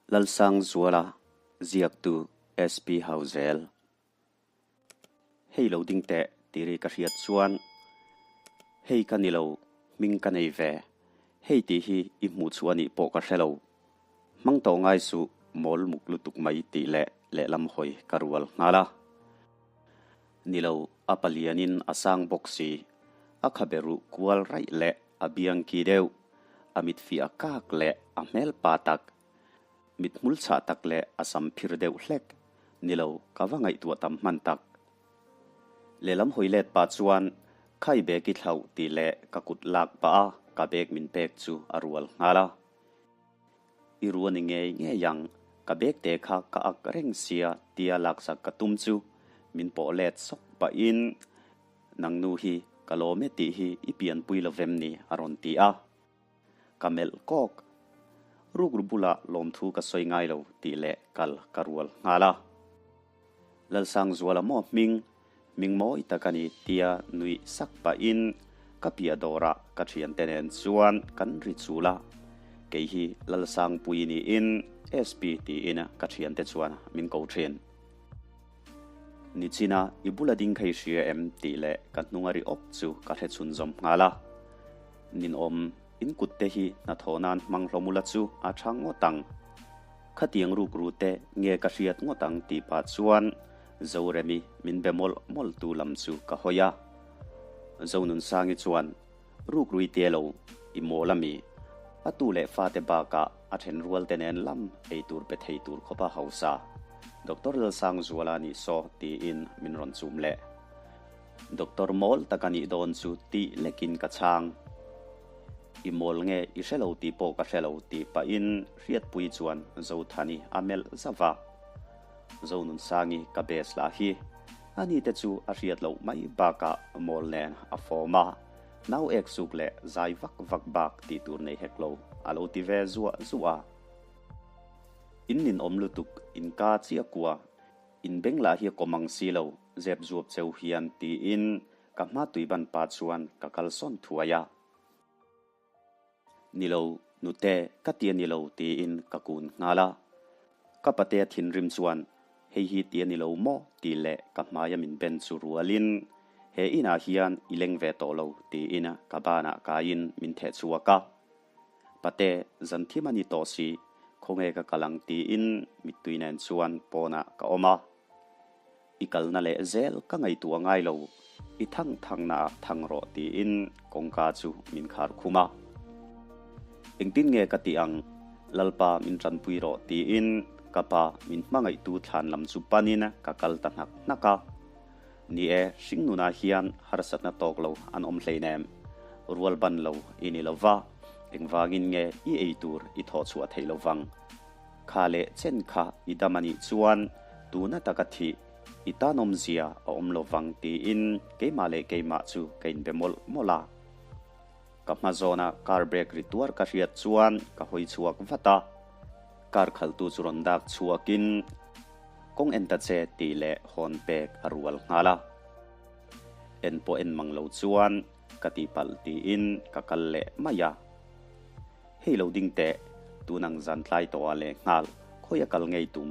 Lalsangzuala, ziaktu SP Hauzel. Hei lo ding teh tih ri ka hriat chuan, Hei ka ni lo, hming ka nei ve. Hei tih hi i hmuh chhuah anih pawh ka hre lo. Hmang tawh ngai suh, mawl muk lutuk mai tih leh lehlam hawi ka rual nghal a. Ni lo, a palianin a sang bawk si. A khabe ruh kual raih leh a biang ki deuh, a mit fiah kak leh a hmel pa tak, mit hmul chhah tak leh a sam phir deuh hlek. Ni lo, ka va ngaihtuah tam hman tak. Lehlam hawi let pah chuan Khai bag i thlauh tih leh ka kut lak pah a ka bag min pek chu a rual nghal a. I ru a ni ngei ngei ang, ka bag te kha ka ak reng sia tia laksak ka tum chu min pawh let sawk pahin Nang nu hi ka lawm e tih hi i pianpui lo vem ni a rawn ti a. Ka melh kawk. Rukru bulah lawmthu ka sawi ngai lo tih leh kal ka rual nghal a. Lalsangzuala maw hming, hming mawi tak a ni tia nuih sak pahin ka piah dawrah ka thiante nen chuan kan ri chul a. Kei hi Lalsangpui niin SP tiin ka thiante chuan min ko thin. Nichina i bula ding kha i hria em tih leh ka hnung a ri awp chu ka hre chhunzawm nghal a. Ninawm, in kut te hi hnathawh nan hmang hlawm ula chu a tha ngawt ang. Khatiang ruk ru te nge ka hriat ngawt ang tih pah chuan Zoremi min be mawlh mawlh tu lam chu ka hawi a. Zonunsangi chuan ruk rui te lo i mawl a mi? A tu leh fate bakah a then rual te nen lam ei tur pe thei tur khawpa hausa Doctor Lalsangzuala nih saw tiin min rawn chum leh. Doctor mawl tak a nih dawn chu tih lekin ka chhang. I mawl nge i hre lo tih pawh ka hre lo tih pahin Hriatpui chuan Zothani a melh zauh a. Zonunsangi ka bes lah hi ani te chu a hriat loh mai bakah mawl nen a fawm a, nau ek suk leh zai vak vak bak tih tur nei hek lo a lo ti ve zuah zuah a. In ninawm lutuk in ka chiah kua in beng lah hi a kawm ang si lo zep zuap cheu hian tiin ka hma tui ban pa chuan ka kalsawn thuai a. Ni lo, nute, ka ti a ni lo tiin ka kun nghal a. Ka patea thinrim chuan, Hei hi ti a ni lo maw? tih leh ka hmaia min ben chu rualin, He inah hian i leng ve tawh lo tiin ka banah kaiin min theh chhuak a. Pate, zan thim a ni tawh si, khawnge ka kal ang tiin mittui nen chuan pawnah ka awm a. I kalna leh zel ka ngaihtuah ngai lo, i thang thangna ah thang rawh tiin kawngka chu min khar khum a. Engtin nge ka tih ang, Lalpa min tanpui rawh tiin ka pa min hmangaihtu thlan lam chu panin ka kal ta hnak hnak a. Ni e, hringnunah hian harsatna tawk lo an awm hleinem. Rual ban lo i ni lo va, engvangin nge i ei tur i thawh chhuah theih lo vang? Kha leh chen kha i dam a nih chuan tuna taka thih i tanawmzia a awm lo vang tiin keimah leh keimah chu ka inbe mawlh mawlh a. Ka hma zawna car brake ri tuar ka hriat chuan ka hawi chhuak vat a. Car khalhtu chu rawn dak chhuakin kawng en ta che tih leh hawn pek a rual nghal a. En pawh en mang lo chuan ka tihpalh tiin ka kal leh mai a. Hei lo ding teh, tun ang zan tlai tawh ah leh nghal khawi a kal ngei tum.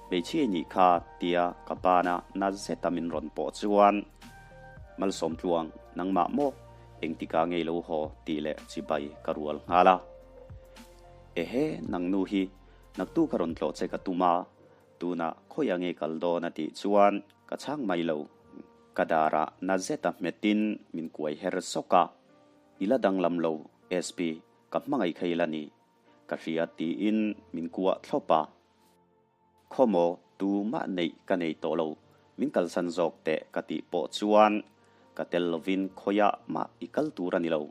Hmeichhia i nih kha tia ka bana na zeta min rawn pawh chuan Malsawm tluang nangmah maw engtikah ngei lo haw tih leh chibai ka rual nghal a. Ehe nang nu hi naktu ka rawn tlawh che ka tum a, tunah khawi a ngei kal dawn a tih chuan ka chhang mai lo. Ka darah na zeta hmetin min kuai her sawk a. I la danglam lo, SP, ka hmangaih kha i la ni. Ka hria tiin min kuah thlawp a. Khawmaw, tumah neih ka nei tawh lo, min kalsan zawk teh ka tih pawh chuan ka tel lovin khawiah mah i kal tur a ni lo.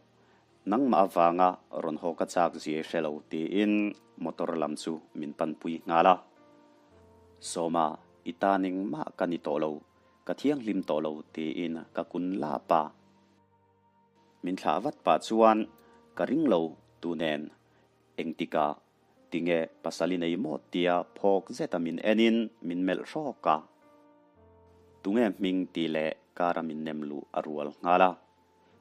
Nangmah avanga rawn haw ka chak zia i hre lo tiin motor lam chu min panpui nghal a. Sawma, i tan engmah ka ni tawh lo, ka thianghlim tawh lo tiin ka kun lap a. Min thlah vat pah chuan ka ring lo tu nen engtika tinge pasal i nei maw tia phawk zeta min enin min melh hrawk a. Tunge hming tih leh kara min nem luh a rual nghal a.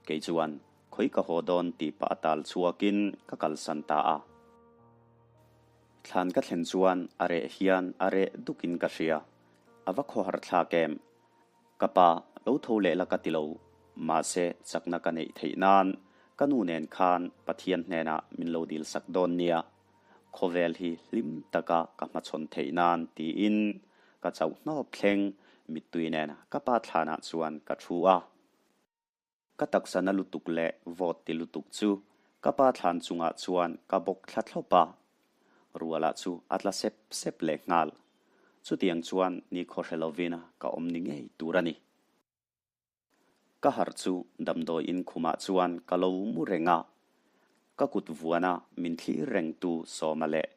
Kei chuan khawi ka haw dawn tih pah a tal chhuakin ka kalsan ta a. Thlan ka thlen chuan a reh hian a reh dukin ka hria. A va khawhar thlak em? Ka pa, lo tho leh la ka ti lo. Mahse, chakna ka neih theih nan ka nu nen khan Pathian hnenah min lo dil sak dawn nia. Khawvel hi hlim taka ka hmachhawn theih nan tiin ka chauh hnawp thleng mittui nen ka pa thlanah chuan ka thu a. Ka taksa na lutuk leh vawt ti lutuk chu ka pa thlan chungah chuan ka bawk thla thlawp a, rualah chu a tla sep sep leh nghal. Chutiang chuan nikhaw hre lovin ka awm ni ngei tur a ni. Ka harh chu damdawi in khumah chuan ka lo mu reng a, ka kut vuana min thlir rengtu Sawma leh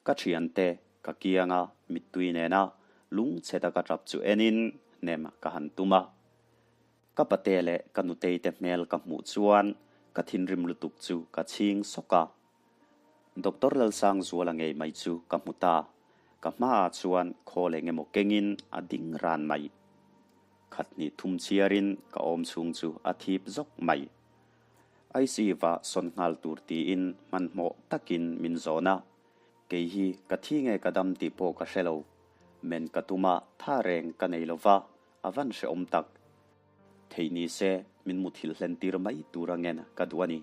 Ka thiante ka kianga mittui nena lungchheta ka tap chu enin hnem ka han tum a. Ka pate leh ka nutei te hmel ka hmuh chuan ka thinrim lutuk chu ka chhing sawk a. Doctor Lalsangzuala ngei mai chu ka hmu ta. Ka hmaah chuan khawl eng emaw kengin a ding ran mai. Khat hnih thum chhiarin ka awm chhung chu a thip zawk mai. ICU-ah sawn nghal tur tiin hmanhmawh takin min zawn a, kei hi ka thi nge ka dam tih pawh ka hre lo. Men ka tum a, tha reng ka nei lo va, a van hrehawm tak. Theih ni se min muthilh hlen tir mai tur angen ka duh a ni.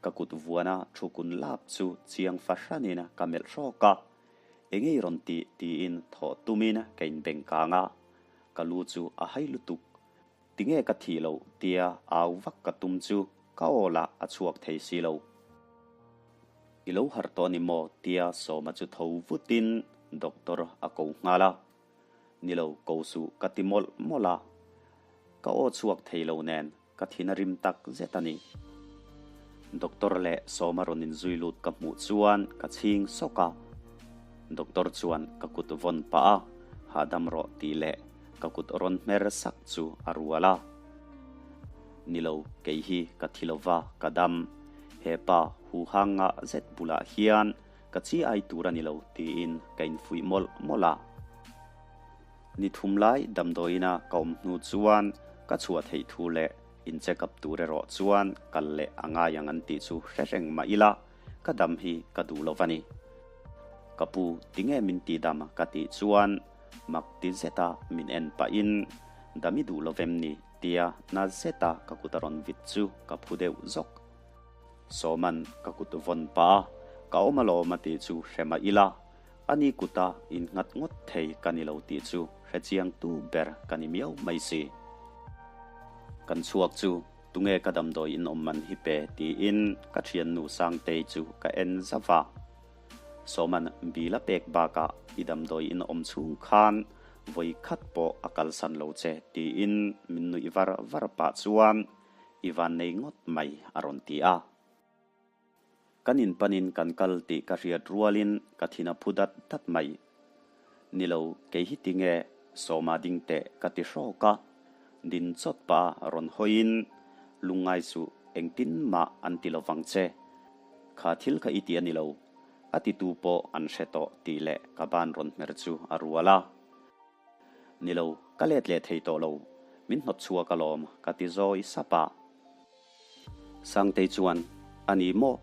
Ka kut vuana thu kun lap chu chiang fahranin ka melh hrawk a, eng ei rawn tih tiin thawh tumin ka inbeng kang a, ka lu chu a hai lutuk. Tinge ka thih loh tia au vak ka tum chu ka aw lah a chhuak thei si lo. I lo harh tawh a ni maw tia Sawma chu tho vutin doctor a ko nghal a. Ni lo ko suh ka ti mawlh mawlh a. Ka aw chhuak thei lo nen ka thin a rim tak zet a ni. Doctor leh Sawma rawn inzui lut ka hmuh chuan ka chhing sawk a. Doctor chuan ka kut vawn pah a, hahdam rawh tih leh ka kut rawn hmer sak chu a rual a. Ni lo, kei hi ka thi lo va, ka dam. He pa huhang ngah zet bulah hian ka chi ai tur a ni lo tiin ka infuih mawlh mawlh a. Ni thum lai damdawiina ka awm hnu chuan ka chhuah theih thu leh in check up tur erawh chuan kal leh a ngai ang an tih chu hre reng mah ila, ka dam hi ka duh lo va ni. Ka pu, tinge min tih dam ka tih chuan mak ti zeta min en pahin, Dam i duh lo vem ni? tia na zeta ka kut a rawn vit chu ka phu deuh zawk. Sawman ka kut vawn pah a, ka awm alawm a tih chu hre mah ila, ani kuta innghat ngawt thei ka ni lo tih chu hre chiangtu ber ka ni miau mai si. Kan chhuak chu Tunge ka damdawi in awm man hi pe tiin ka thiannu Sangtei chu ka en zauh a. Sawman bil a pek bakah i damdawi in awm chhung khan vawi khat pawh a kalsan lo che tiin min nuih var var pah chuan i vannei ngawt mai a rawn ti a. Kan inpanin kan kal tih ka hriat rualin ka thin a phu dat dat mai. Ni lo, kei hi tinge Sawma ding teh ka ti hrawk a, din chawt pah rawn hawiin lungngai suh engtin mah an ti lovang che. Kha thil kha i ti a ni lo, a titu pawh an hre tawh tih leh ka ban rawn hmer chu a rual a. Ni lo, ka let leh thei tawh lo, min hnawt chhuak alawm ka ti zawi sap a. Sangtei chuan, A ni maw?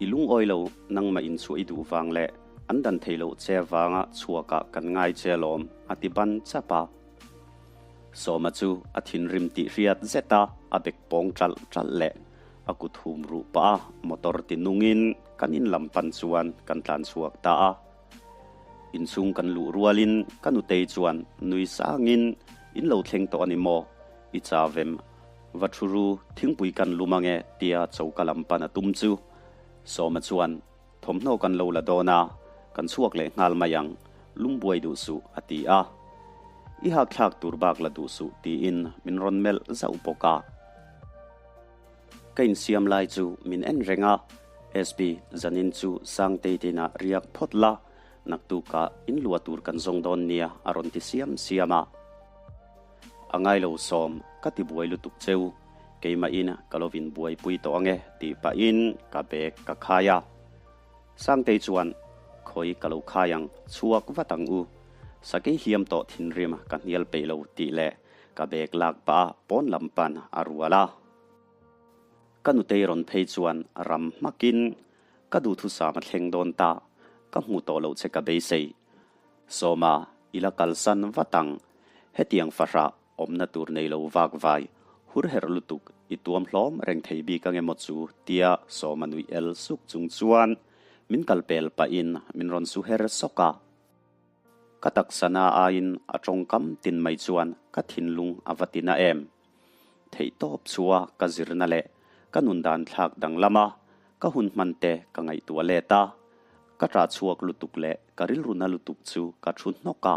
I lungawi lo, nangmah in chhuah i duh vang leh an dan thei loh che vanga chhuakah kan ngai che alawm, a ti ban chap a. Sawma chu a thinrim tih hriat zet a, a bek pawng ṭalh ṭalh leh a kut hum ruh pah a, motor ti nungin kan in lam pan chuan kan tlan chhuak ta a. Inchhung kan luh rualin ka nutei chuan nui sangin, In lo thleng tawh a ni maw? I chavem Va thu ru, thingpui kan lum ange tia choka lam pan a tum chu Sawma chuan thawmhnaw kan lo la dawn a, kan chhuak leh nghal mai ang, lum buai duh suh a ti a. I hakthlak tur bak la duh suh tiin min rawn melh zauh bawk a. Ka insiam lai chu min en reng a, SP, zanin chu Sangtei tinah riak phawt la, naktukah inluah tur kan zawng dawn nia a rawn ti siam siam a. A ngai lo sawm, ka ti buai lutuk cheu, keimahin ka lo vin buaipui tawh ange tih pahin ka bag ka khai a. Sangtei chuan, Khawi ka lo khai ang, chhuak vat ang u. Sakei hliam tawh thinrim ka hnial peih lo tih leh ka bag lak pah a pawn lam pan a rual a. Ka nutei rawn phei chuan ram hmakin ka duhthusam a thleng dawn ta. Ka hmuh tawh loh che ka beisei. Sawma, i la kalsan vat ang. Hetiang fahrah awmna tur nei lo vak vai, hur herh lutuk i tuam hlawm reng thei bik ange maw chu tia Sawma nuih el suk chung chuan min kal pel pahin min rawn su her sawk a. Ka taksa na aiin a tawngkam tin mai chuan ka thinlung a va tina em. Theihtawp chua ka zirna leh ka nun dan thlak danglam a, ka hun hman te ka ngaihtuah let a. Ka ṭah chhuak lutuk leh ka rilru na lutuk chu ka ṭhu hnawk a.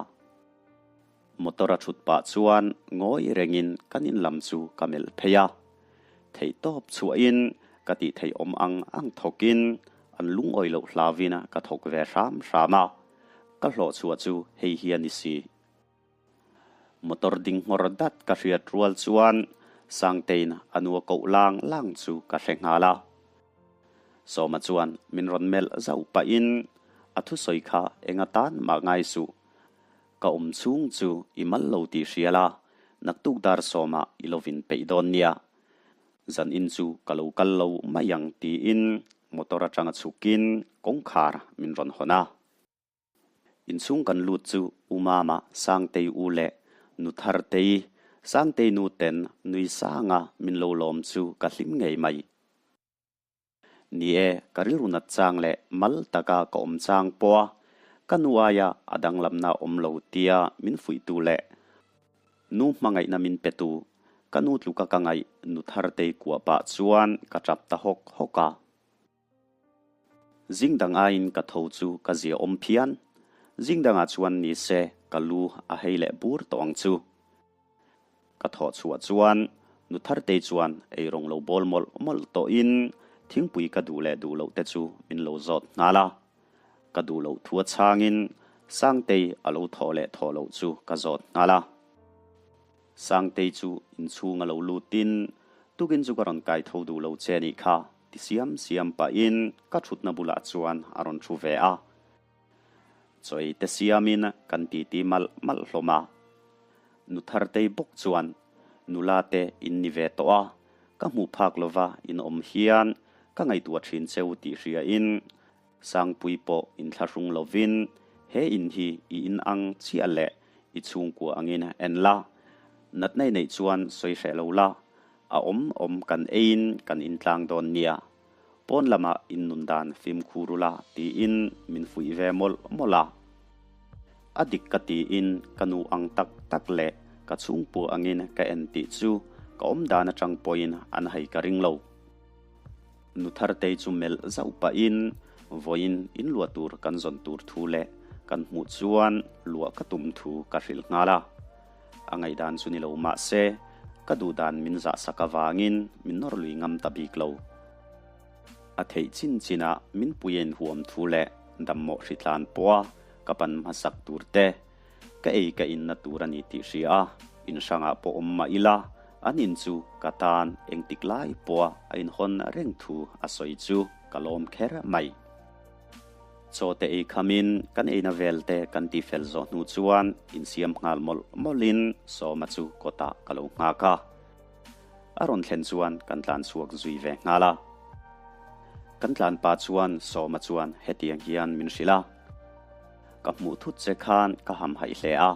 Motor a ṭhut pah chuan ngawi rengin kan in lam chu ka melh phei a. Theihtawp chhuahin ka tih theih awm ang ang thawkin an lungawi loh hlauin ka thawk ve hram hram a. Ka hlawh chhuah chu hei hi a ni si. Motor ding nghawr dat ka hriat rual chuan Sangtein a nu a koh lang lang chu ka hre nghal a. Sawma chuan min rawn melh zauh pahin a thusawi kha eng atan mah ngai suh. Ka awm chhung chu i mal lo tih hria la, naktuk dar sawmah i lovin peih dawn nia. Zan in chu ka lo kal lo mai ang tiin motor atanga chhukin kawngkhar min rawn hawn a. Inchhung kan lut chu U Mama, Sangtei u leh Nu Thartei, Sangtei nu ten nui sanga min lo lawm chu ka hlim ngei mai. Ni e, ka rilru nat chang leh mal taka ka awm chang pawha ka nu aia a danglamna awm lo tia min fuihtu leh nu hmangaihna min petu ka nu tluka ka ngaih Nu Thartei kuah pah chuan ka tap ta hawk hawk a. Zing dang aiin ka tho chu ka zia awm phian. Zing dangah chuan ni se ka lu a hei leh bur tawh ang chu. Ka thawh chhuah chuan nu Thartei chuan eirawng lo bawl mawlh mawlh tawhin thingpui ka duh leh duh loh te chu min lo zawt nghal a. Ka duh loh thu a chhangin Sangtei a lo thawh leh thawh loh chu ka zawt nghal a. Sangtei chu inchhung a lo lutin tukin chu ka rawn kai tho duh lo che nih kha. Ti siam siam pahin ka thutna bulah chuan a rawn thu ve a. Chawi te siamin kan titi malh malh hlawm a. Nu Thartei bawk chuan nula te in ni ve tawh a, ka hmuh phak lova in awm hian ka ngaihtuah thin cheu tih hriain Sangpui pawh inthlahrung lovin he in hi i in ang chiah leh i chhungkua angin en la, natna i neih chuan sawi hreh lo la, A awm awm kan eiin kan intlang dawn nia, pawn lamah in nun dan fimkhur ula tiin min fuih ve mawlh mawlh a. A dik ka tiin ka nu ang tak tak leh ka chhungpua angin ka en tih chu ka awm dan atang pawhin an hai ka ring lo. Nu Thartei chu melh zauh pahin vawiin in luah tur kan zawn tur thu leh kan hmuh chuan luah ka tum thu ka hrilh nghal a. A ngaihdan chu ni lo mah se, ka duhdan min zahsak avangin min nawr lui ngam ta bik lo. A theih chin chinah min pui a inhuam thu leh dammawh hritlan pawha ka pan hmasak tur te, ka ei ka inna tur a ni tih hria a, in hrangah pawh awm mah ila, an in chu ka tan engtik lai pawha a inhawn reng thu a sawi chu ka lawm kher mai. Chaw te ei khamin kan eina vel te kan ti fel zawh hnu chuan insiam nghal mawlh mawlhin Sawma chu kawtah ka lo nghak a. A rawn thlen chuan kan tlan chhuak zui ve nghal a. Kan tlan pa chuan Sawma chuan hetiang hian min hrilh a. Ka hmuh thut che khan ka hamhaih hle a.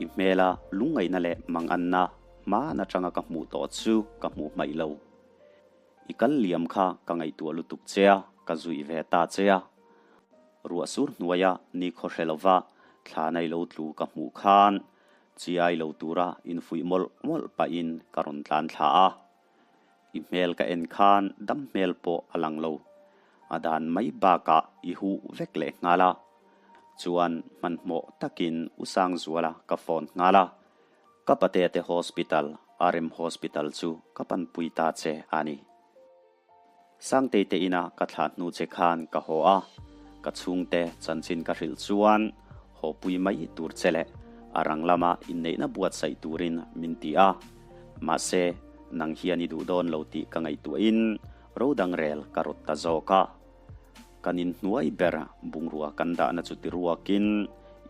I hmela lungngaihna leh manganna hman atanga ka hmuh tawh chu ka hmuh hmaih lo. I kal liam kha ka ngaihtuah lutuk che a, ka zuih ve ta che a. Ruah sur hnuaia ni khaw hre lova thla nei lo tlu ka hmuh khan chiai lo tura infuih mawlh mawlh pahin ka rawn tlan thla a. I hmel ka en khan dam hmel pawh a lang lo. A dan mai bakah i huh vek leh nghal a. Chuan hmanhmawh takin U Sangzuala ka phone nghal a. Ka patea te hospital, RM Hospital chu ka panpui ta che a ni. Sangtei te ina ka thlah hnu che khan ka haw a, ka chhungte chanchin ka hrilh chuan haw pui mai tur che leh a rang lama inneihna buatsaih turin min ti a. Mahse, nang hian i duh dawn lo tih ka ngaihtuahin ro dang rel ka rawt ta zawk a. Kan inhnuai ber bungrua kan dahna chu ti ruakin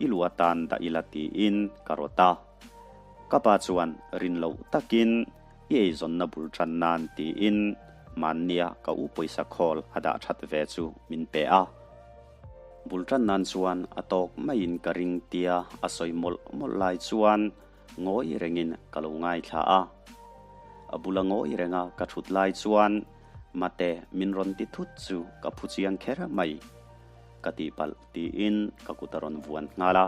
i lu atan dah ila tiin ka rawt a. Ka pa chuan rin loh takin i eizawnna bul tan nan tiin mahnia ka u pawisa khawl a dah that ve chu min pe a. Bul tan nan chuan a tawk maiin ka ring tia a sawi mawlh mawlh lai chuan ngawi rengin ka lo ngaithla a. A bula ngawi renga ka thut lai chuan Mate min rawn ti thut chu ka phu chiang kher mai. Ka tihpalh tiin ka kut a rawn vuan nghal a.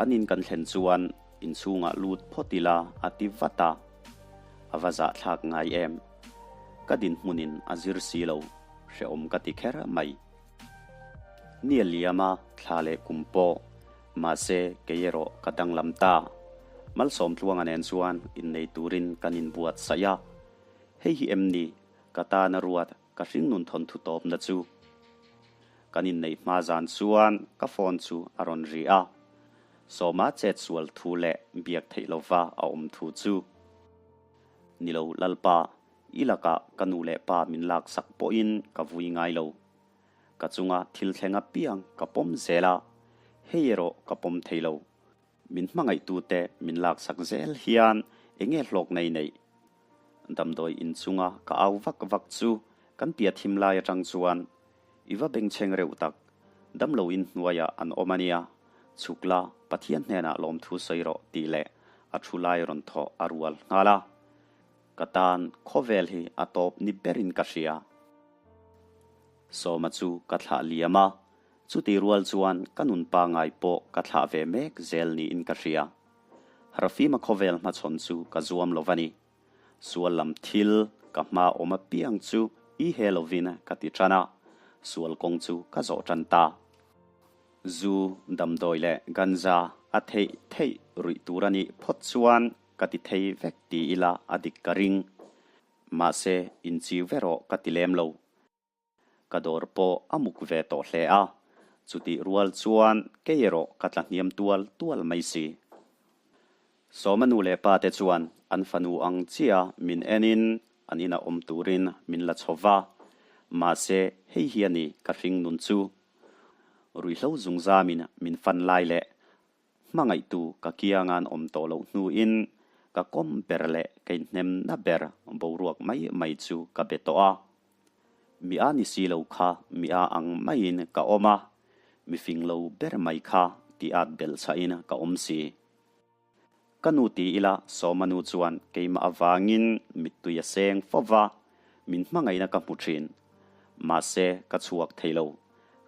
An in kan thlen chuan inchhungah lut phawt ila a ti vat a. A va zahthlak ngai em? Ka dinhmunin a zir si lo, hrehawm ka ti kher mai. Ni a liam a, thla leh kum pawh. Mahse, kei erawh ka danglam ta. Malsawmtluanga nen chuan innei turin kan inbuatsaih a. Hei hi em ni? Ka tana ruat ka hringnun thawnthu tawpna chu. Kan inneih hma zan chuan ka phone chu a rawn ri a. Sawma chet sual thu leh biak theih lova a awm thu chu. Ni lo Lalpa, i lakah ka nu leh pa min laksak pawhin ka vui ngai lo. Ka chunga thil thleng apiang ka pawm zel a, hei erawh ka pawm thei lo. Min hmangaihtute min laksak zel hian enge hlawkna i neih? Damdawi inchunga ka au vak vak chu kan piah thim lai atang chuan i va bengchheng reuh tak, damlo in hnuaiah an awm a nia, chhuk la Pathian hnenah lawmthu sawi rawh tih leh a thu lai rawn thawh a rual nghal a. Ka tan khawvel hi a tawp ni berin ka hria. Sawma chu ka thlah liam a, chuti rual chuan ka nun pangai pawh ka thlah ve mek zel niin ka hria. Rafima khawvel hmachhawn chu ka zuam lo va ni. Sual lam thil ka hma awm apiang chu i he lovin ka ti tan a, sual kawng chu ka zawh tan ta. Zu, damdawi leh ganja a theih theih ruih tur a nih phawt chuan ka ti thei vek ti ila a dik ka ring. Mahse, inchiu ve rawh ka ti lem lo. Ka dawr pawh a muk ve tawh hle a, chutih rual chuan kei erawh ka tla hniam tual tual mai si. Sawma nu leh pa te chuan an fanu ang chiah min enin an inah awm turin min la chho va, mahse hei hi a ni ka hring nun chu. Ruihhlo zungzamin min fan lai leh Hmangaihtu ka kianga'n awm tawh loh hnuin ka kawm ber leh ka inhnemna ber boruak mai mai chu ka be tawh a. Mi a ni si lo kha mi a ang maiin ka awm a, mi fing lo ber mai kha ti at belh chhahin ka awm si. Ka nu ti ila Sawma nu chuan keimah avangin mittui a seng fo va, min hmangaihna ka hmu thin. Mahse ka chhuak thei lo.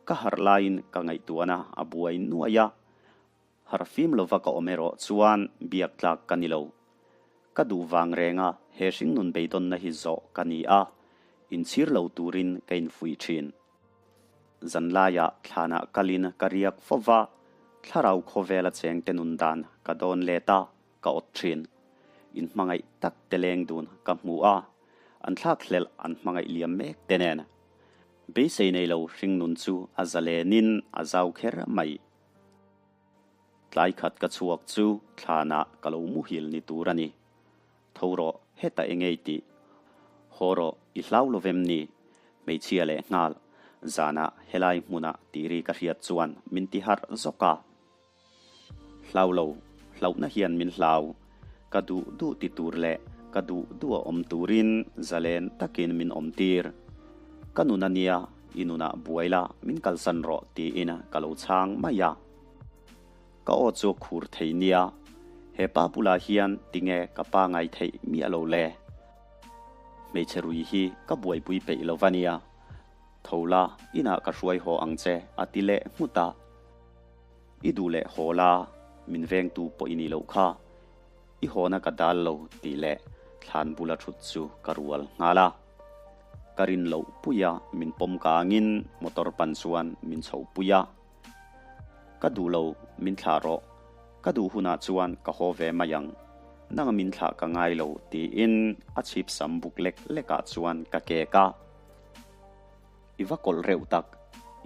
Ka harh laiin ka ngaihtuahna a buai nuai a, harh fim lova ka awm erawh chuan biak tlak ka ni lo. Ka duh vang renga he hringnun beidawnna hi zawh ka ni a, inchhir lo turin ka infuih thin. Zanlaiah thlanah kalin ka riak fo va, thlarau khawvela chengte nun dan ka dawn let a, ka awt thin. Inhmangaih tak te leng dun ka hmu a, an thlakhlelh an hmangaih liam mek te nen. Beisei nei lo hringnun chu a zalenin a zau kher mai. Tlai khat ka chhuak chu thlanah ka lo muhil ni tur a ni. Tho rawh, heta engei tih? Haw rawh, i hlau lo vem ni? Hmeichhia leh nghal, zanah helai hmunah tih ri ka hriat chuan min ti harh zawk a. Hlau lo, hlauhna hian min hlau. Ka duh duh ti tur leh ka duh duh a awm turin zalen takin min awm tir. Ka nun a nia, i nunah buai la, min kalsan rawh tiin ka lo chhang mai a. Ka aw chu a khur thei nia, he pa bulah hian tinge ka pa ngai theih miah lo le? Hmeichhe rui hi ka buaipui peih lo va nia. Tho la, inah ka hruai haw ang che a ti leh nghut a. I duh leh haw la, min vengtu pawh i nih loh kha. I hawna ka dal lo tih leh thlan bula thut chu ka rual nghal a. Ka rin loh pui a, min pawm kangin motor pan chuan min chho pui a. Ka duh lo, min thlah rawh. Ka duh hunah chuan ka haw ve mai ang. Nanga min thlah ka ngai lo tiin a chhip sam buk lek lekah chuan ka kek a. I va kawlh reuh tak,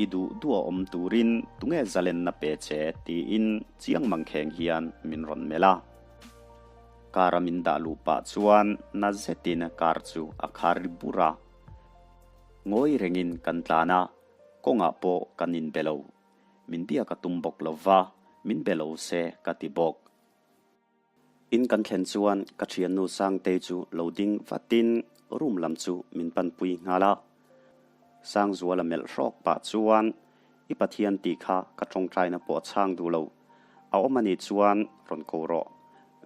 i duh duh a awm turin tunge zalenna pe che tiin chiang mangkheng hian min rawn melh a. Car a min dah luh pah chuan na zetin car chu a khar ri bur a. Ngawi rengin kan tlan a, kawngah pawh kan inbe lo. Min biak a tum bawk lo va, min be lo se ka ti bawk. In kan thlen chuan ka thiannu Sangtei chu lo ding vatin room lam chu min panpui nghal a. Sangzuala melh hrawk pah chuan, I Pathian tih kha ka tawngtaina pawh a chhang duh lo. A awm a nih chuan rawn ko rawh.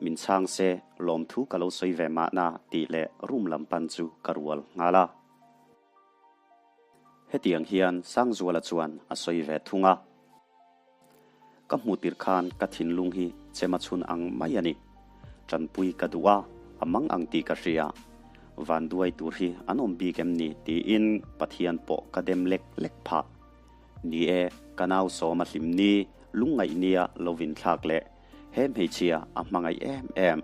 Min chhang se, lawmthu ka lo sawi ve mahna tih leh room lam pan chu ka rual nghal a. Hetiang hian Sangzuala chuan a sawi ve thung a. Ka hmuh tirh khan ka thinlung hi chema chhun ang mai a ni. Tanpui ka duh a, a mang ang tih ka hria. Vanduai tur hi an awm bik em ni tiin Pathian pawh ka dem lek lek phah. Ni e, ka nau sawm a hlim ni, lungngaih nia lo vinthlak leh he hmeichhia a hmangaih em em.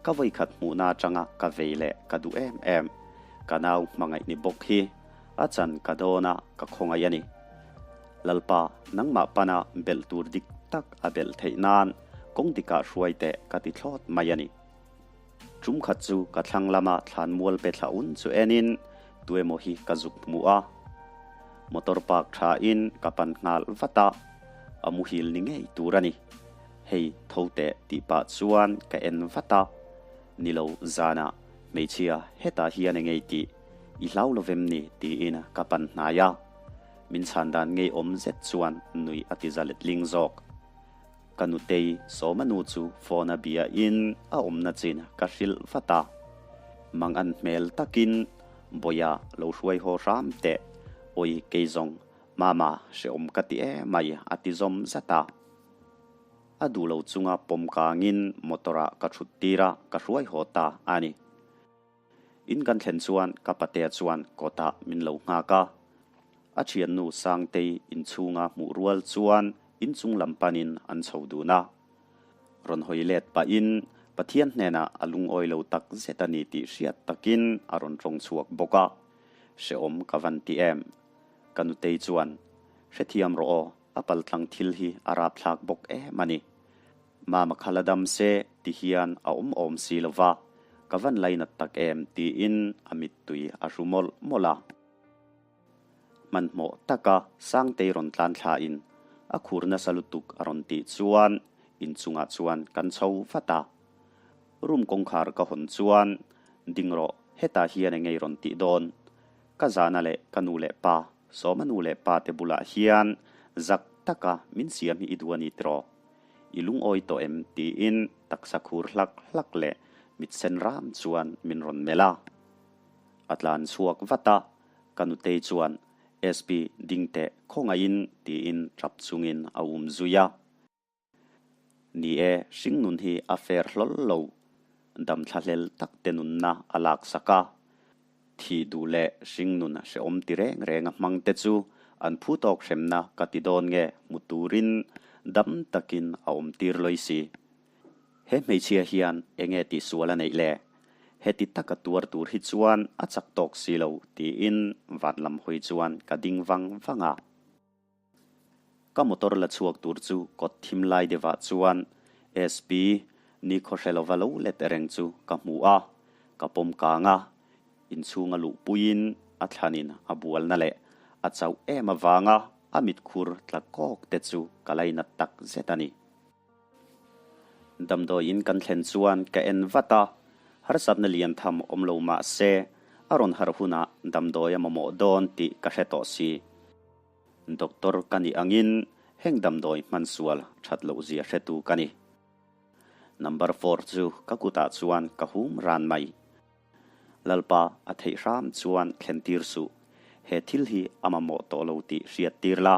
Ka vawikhat hmuhna atanga ka vei leh ka duh em em. Ka nau hmangaih ni bawk hi a chan ka dawn a, ka khawngaih a ni. Lalpa, nangmah pana belh tur dik tak a belh theih nan kawng dikah hruai teh ka ti thlawt mai a ni. Tum khat chu ka thlang lama thlan mual pe thla un chu enin tuemaw hi ka zuk hmu a. Motor park tha in ka pan nghal vat a, a muhil ni ngei tur a ni. Hei tho teh tih pah chuan ka en vat a, Ni lo zanah hmeichhia hetah hian eng ei tih i hlau lo vem ni tiin ka pan hnai a. Min chhan dan ngeiawm zet chuan nui a ti za letling zawk. Ka nutei Sawma nu chu phone a bia in a awmna chin ka hrilh vat a. Mang an hmel takin Bawia lo hruai haw hram teh, awi kei zawng Mama hrehawm ka ti emai a ti zawm zat a. A duh lo chunga pawm kangin motor ah ka thut tir a, ka hruai haw ta a ni. In kan thlen chuan ka patea chuan kawtah min lo nghak a. A thiannu Sangtei inchhunga hmuh rual chuan inchung lam panin an chho dun a. Rawn hawi let pahin Pathian hnenah a lungawi lo tak zet a ni tih hriat takin a rawn tawng chhuak bawk a. Hrehawm ka van ti em? Ka nutei chuan, Hrethiam rawh aw, a paltlang thil hi a rapthlak bawk em a ni. Mama kha la dam se ti hian a awm awm si lo va, ka van lainat tak em tiin a mittui a hru mawlh mawlh a. Hmanhmawh taka Sangtei rawn tlan thlain a khur nasa lutuk a rawn tih chuan inchungah chuan kan chho vat a. Room kawngkhar ka hawn chuan, Ding rawh, hetah hian eng ngei rawn tih dawn? Ka zahna leh ka nu leh pa, Sawma nu leh pa te bulah hian zak taka min siam hi i duh a ni tiraw? I lungawi tawh em? tiin taksa khur hlak hlak leh mit sen ram chuan min rawn melh a. A tlan chhuak vat a, ka nutei chuan, SP, ding teh, khawngaihin, tiin tap chungin a um zui a. Ni e, hringnun hi a fair hlawl lo. Damthlahlel tak te nunna a laksak a. Thih duh leh hringnun hrehawm ti reng reng a hmang te chu an phu tawk hremna ka ti dawn nge hmu turin dam takin a awm tir lawi si. He hmeichhia hian enge tihsual a neih le? Heti taka tuar tur hi chuan a chak tawk si lo tiin van lam hawi chuan ka ding vang vang a. Ka motor la chhuak tur chu kawt thim lai deuhah chuan SP nikhaw hre lova lo let reng chu ka hmu a, ka pawm kang a, inchhunga luhpuiin a thlanin a bualna leh a chauh em avanga a mitkhur tla kawk te chu ka lainat tak zet a ni. Damdawiin kan thlen chuan ka en vat a, harsatna lian tham awm lo mah se a rawn harh hunah damdawi a mamawh dawn tih ka hre tawh si. Doctor ka nih angin heng damdawi hman sual that loh zia hretu ka ni. Number four chu ka kutah chuan ka hum ran mai. Lalpa a theih hram chuan thlen tir suh. He thil hi a mamawh tawh lo tih hriat tir la,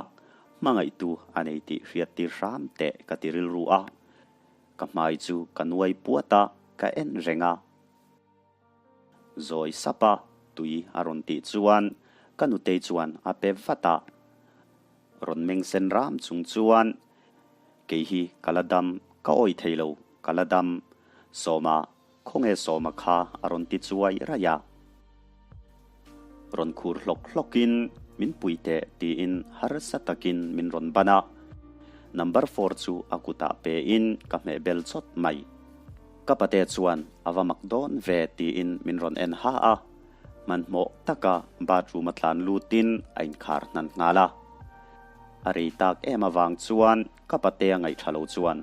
hmangaihtu a nei tih hriat tir hram teh ka ti rilru a. Ka hmai chu ka nuai puat a, ka en reng a. Zawi sap a, tui a rawn tih chuan ka nutei chuan a pe vat a. Rawn meng sen ram chung chuan, Kei hi ka la dam, ka awih thei lo, ka la dam. Sawma, khawnge Sawma kha a rawn ti chuai raih a. Rawn khur hlawk hlawkin, Min pui teh tiin harsa takin min rawn ban a. Number four chu a kutah pein ka hmeh bel chawt mai. Ka pate chuan a va mak dawn ve tiin min rawn en ha a, hmanhmawh taka bathroom a tlan lutin a inkhar hnan nghal a. A rei tak em avang chuan ka pate a ngaih tha lo chuan,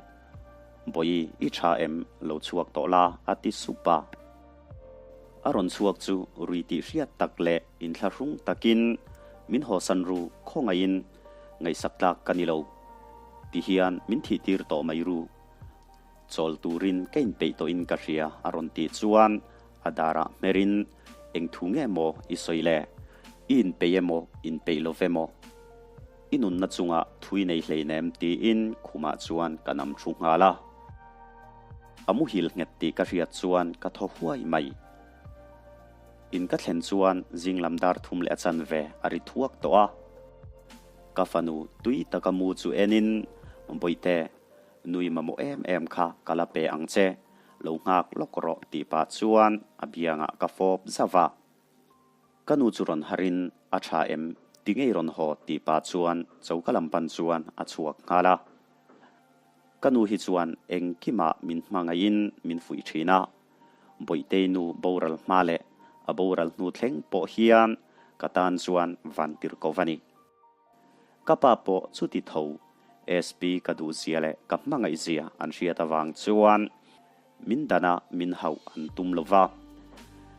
Bawi i tha em lo chhuak tawh la a ti sup a. A rawn chhuak chu rui tih hriat tak leh inthlahrung takin min hawsan ru khawngaihin. Ngaihsak tlak ka ni lo. Ti hian min thih tir tawh mai ru. Chawl turin ka inpeih tawhin ka hria a rawn tih chuan a darah hmerin eng thu nge maw i sawi le? I inpeih emaw inpeih lo ve maw? I nunna chungah thu i nei hleinem tiin khumah chuan ka nam thu nghal a. A muhil nghet tih ka hriat chuan ka thaw huai mai. In ka thlen chuan zing lam dar thum leh a chanve a ri thuak tawh a. Ka fanu tui taka mu chu enin, Bawihte, nui mamawh em em kha ka la pe ang che, lo nghak lawk rawh tih pah chuan a biangah ka fawp zauh a. Ka nu chu rawn harin a tha em ti ngei rawn haw tih pah chuan choka lam pan chuan a chhuak nghal a. Ka nu hi chuan engkimah min hmangaihin min fuih thin a, Bawihtei nu boral hma leh a boral hnu thleng pawh hian ka tan chuan van tirh ko va ni. Ka pa pawh chuti tho SP ka duh zia leh ka hmangaih zia an hriat avang chuan min dana min hauh an tum lo va.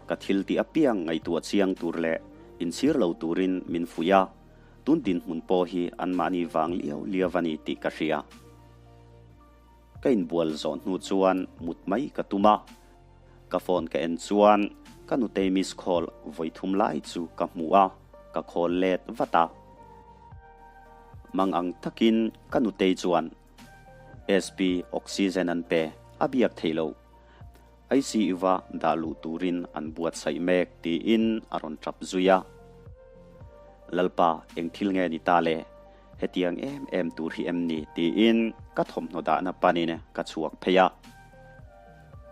Ka thil tih apiang ngaihtuah chiang tur leh inchhir lo turin min fuih a, tun dinhmun pawh hi anmahni vang liau liau a ni tih ka hria. Ka inbual zawh hnu chuan mut mai ka tum a, ka phone ka en chuan ka nutei miss call vawi thum lai chu ka hmu a, ka call let vat a. Mang ang takin ka nutei chuan SP oxygen an pe a biak theih loh. ICU-a dah luh turin an buatsaih mek tiin a rawn tap zui a. Lalpa eng thil nge ni ta le? Hetiang em em tur hi em ni? tiin ka thawmhnaw dahna panin ka chhuak phei a.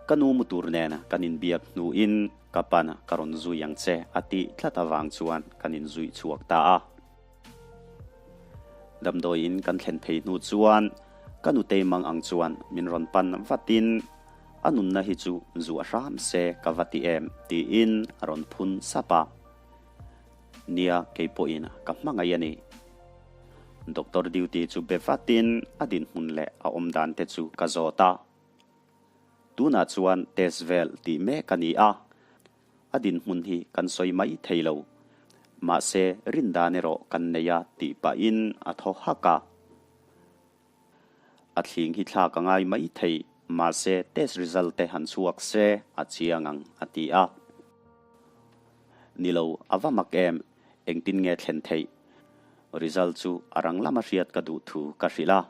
Ka nu mu tur nen kan inbiak hnuin ka pan ka rawn zui ang che a tih tlat avang chuan kan inzui chhuak ta a. Damdawiin kan thlen phei hnu chuan ka nutei mang ang chuan min rawn pan vatin a nunna hi chu zuah hram se ka va ti em tiin a rawn phun sap a. Nia kei pawhin ka hmangaih a ni. Doctor duty chu be vatin a dinhmun leh a awm dan te chu ka zawt a. Tunah chuan test vel tih mek a ni a. A dinhmun hi kan sawi mai thei lo. Mahse, rindan erawh kan nei a tih pahin a thaw hak a. A thling hi thlak a ngai mai thei, mahse test result te han chhuak se a chiang ang a ti a. Ni lo, a va mak em, engtin nge thlen theih? Result chu a rang lama hriat ka duh thu ka hrilh a.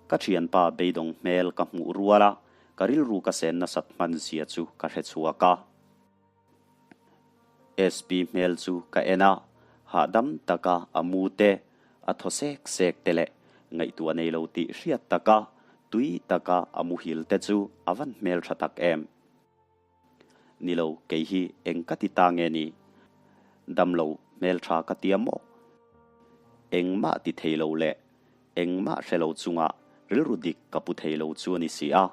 Ka thianpa beidawng hmel ka hmuh rual a, ka rilru ka sen nasat hman zia chu ka hre chhuak a. SP hmel chu ka en a, hahdam taka a mu te, a thaw sek sek te leh ngaihtuah nei lo tih hriat taka tui taka a muhil te chu a van hmel tha tak em. Ni lo, kei hi eng ka ti ta nge ni? Damlo hmeltha ka tia maw? Engmah ti thei lo leh engmah hre lo chungah rilru dik ka pu thei lo chu a ni si a,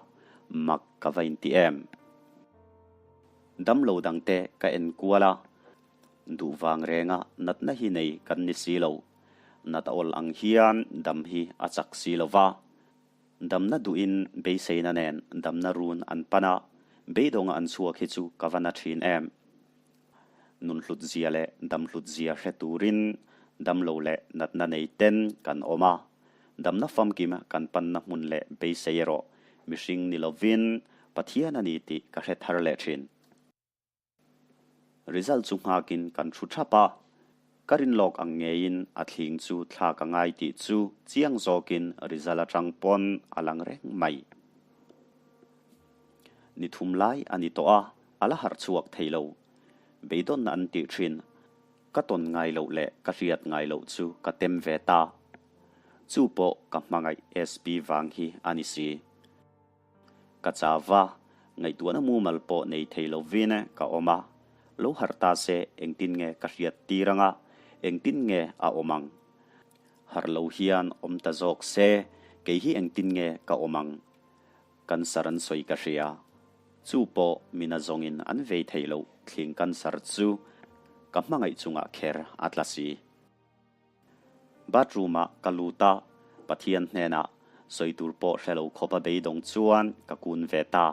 mak ka va inti em? Damlo dangte ka en kual a, duh vang renga natna hi nei kan ni si lo. Nat a awl ang hian dam hi a chak si lo va. Damna duhin beiseina nen damna run an pan a, beidawnga an chhuak hi chu ka va na thin em. Nun hlut zia leh dam hlut zia hre turin damlo leh natna nei ten kan awm a, damna famkim kan panna hmun leh beisei erawh mihring ni lovin Pathian a ni tih ka hre thar leh thin. Result chu nghakin kan thu thap a, ka rinlawk ang ngeiin a thling chu thlak a ngai tih chu chiang zawkin result atang pawn a lang reng mai. Ni thum lai a ni tawh a, a la harh chhuak thei lo. Beidawnna an tih thin, ka tawn ngai loh leh ka hriat ngai loh chu ka tem ve ta. Chu pawh ka hmangaih SP vang hi a ni si. Ka chau va, ngaihtuahna mumal pawh nei thei lovin ka awm a, lo harh ta se engtin nge ka hriat tir anga, engtin nge a awm ang? Harh lo hian awm ta zawk se, kei hi engtin nge ka awm ang? Cancer an sawi ka hria. Chu pawh mina zawngin an vei theih loh thling cancer chu ka hmangaih chungah kher a tla si. Bathroom-ah ka lut a, Pathian hnenah sawi tur pawh hre lo khawp a beidawng chuan ka kun ve ta.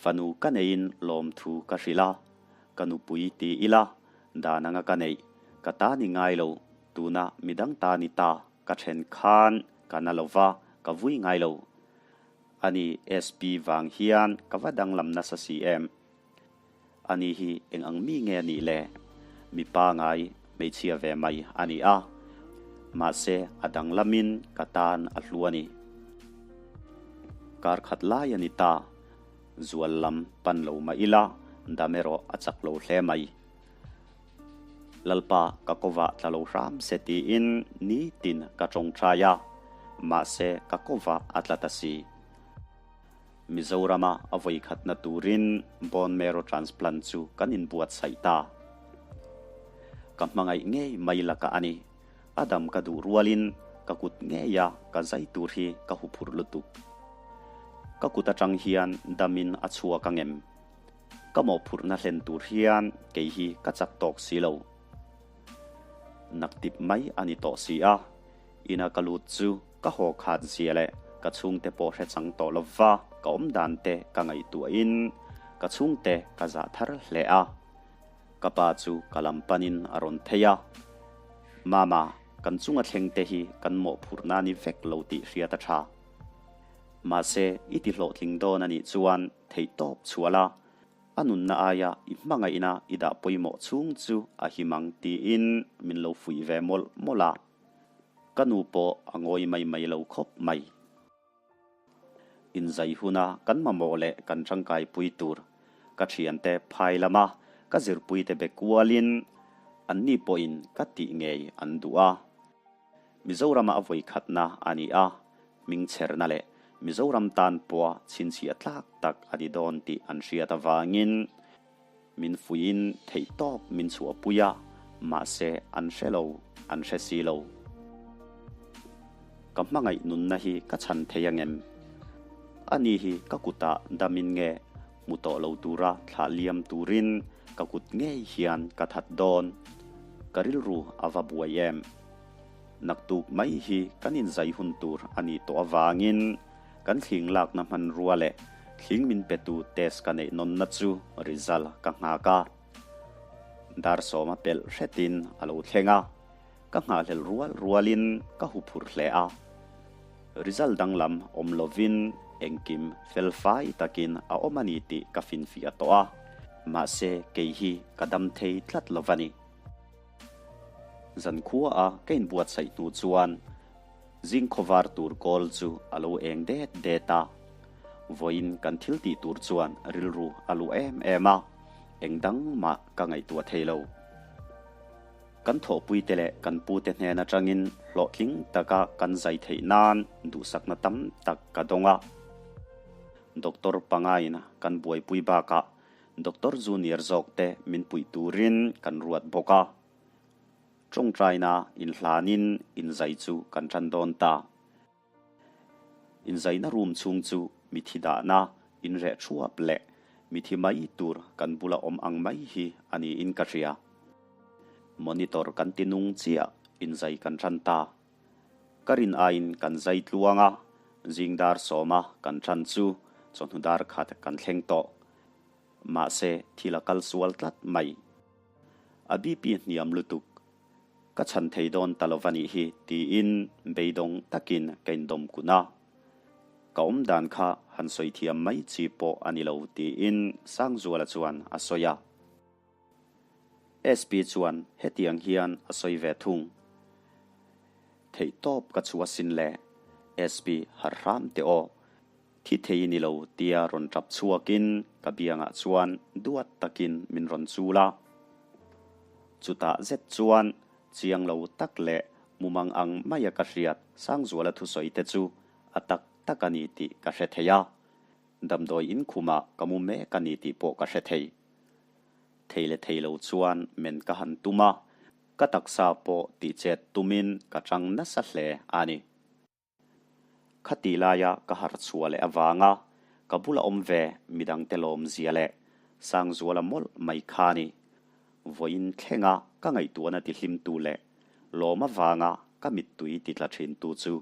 Fanu ka neiin lawmthu ka hrilh a, ka nupui ti ila, dan anga ka neih, ka ta ni ngai lo. Tuna midang ta ni ta ka then khan ka na lo va, ka vui ngai lo. Ani SP vang hian ka va danglam nasa si em? Ani hi eng ang mi nge a nih le? Mipa ngai hmeichhia ve mai a ni a, mahse a danglamin ka tan a hlu a ni. Kar khat lai a ni ta, zual lam pan lo mah ila dam erawh a chak lo hle mai. Lalpa ka kovah tla lo hram se tiin nitin ka tawngtai a, mahse ka kovah a tla ta si. Mizorama a vawikhatna turin bone marrow transplant chu kan inbuatsaih ta. Ka hmangaih ngei mai laka a ni. A dam ka duh rualin ka kut ngeia ka zai tur hi ka huphurh lutuk. Ka kut atang hian damin a chhuak ang em? Ka mawhphurhna hlen tur hian kei hi ka chak tawk si lo. Naktip mai a ni tawh si a, ina ka lut chu ka haw khat zia leh ka chhungte pawh hre chang tawh lo va, ka awm dan te ka ngaihtuahin ka chhungte ka zah thar hle a. Ka pa chu ka lam panin a rawn phei a, Mama, kan chunga thleng te hi kan mawhphurhna ni vek lo tih hriat a tha. Mahse, i ti hlawhtling dawn a nih chuan theihtawp chhuah la, a nunna aia i hmangaihna i dah pawimawh chhung chu a him ang tiin min lo fuih ve mawlh mawlh a. Ka nu pawh a ngawi mai mai lo khawp mai. Inzai huna kan mamawh leh kan tangkaipui tur ka thiante phai lama ka zirpuite be kualin anni pawhin ka tih ngei an duh a. Mizorama a vawikhatna a ni a, hmingchherna leh Mizoram tan pawha chhinchhiah tlak tak a ni dawn tih an hriat avangin min fuihin theihtawp min chhuahpui a, mahse an hre lo, an hre si lo. Ka hmangaih nunna hi ka chhan thei angem? Ani hi ka kutah damin nge hmu tawh lo tura thlah liam turin ka kut ngei hian ka that dawn. Ka rilru a va buai em? Naktuk mai hi kan inzai hun tur a nih tawh avangin kan thling lakna hmanrua leh thling min petu test ka neih nawnna chu result ka nghak a. Dar sawma pelh hretin a lo thleng a, ka nghahhlelh rual rualin ka huphurh hle a. Result danglam awm lovin engkim fel fai takin a awm a ni tih ka finfiah tawh a, mahse kei hi ka dam thei tlat lo va ni. Zankhua a ka inbuatsaih hnu chuan zing khawvar tur kawl chu a lo eng det det a, vawiin kan thil tih tur chuan rilru a luh em em a, eng dang mah ka ngaihtuah thei lo. Kan thawhpuite leh kan pute hnen atangin hlawhtling taka kan zai theih nan duhsakna tam tak ka dawng a. Doctor pangaina kan buaipui bakah Doctor Junior zawkte min puih turin kan ruat bawk a. Tawngtaina inhlanin inzai chu kan tan dawn ta. Inzaina room chhung chu mithi dahna inreh thuap leh mithi mai tur kan bula awm ang mai hi a niin ka hria. Monitor kan ti nung chiah inzai kan tan ta. Ka rin aiin kan zai tluang a, zing dar sawma kan tan chu chawhnu dar khat kan thleng tawh. Mahse thil a kal sual tlat mai. A BP hniam lutuk. Ka chhan thei dawn ta lo va nih hi tiin beidawng takin ka indawm kun a. Ka awm dan kha han sawi thiam mai chi pawh a ni lo tiin Sangzuala chuan a sawi a. SP chuan hetiang hian a sawi ve thung. Theihtawp ka chhuah sin le, SP har hram teh aw. Thi thei ni lo tia rawn tap chhuakin ka biangah chuan duat takin min rawn chul a. Chutah zet chuan chiang lo tak leh mumang ang maia ka hriat Sangzuala thusawi te chu a tak tak a ni tih ka hre thei a. Damdawi inkhumah ka mu mek a ni tih pawh ka hre thei. Thei leh thei lo chuan men ka han tum a, ka taksa pawh tihchet tumin ka chang nasa hle a ni. Khati laia ka harh chhuah leh avanga ka bula awm ve midangte lawmzia leh Sangzuala mawlh mai kha ni. Vawiin thlenga ka ngaihtuahna tihlimtu leh lawm avanga ka mittui titla thintu chu.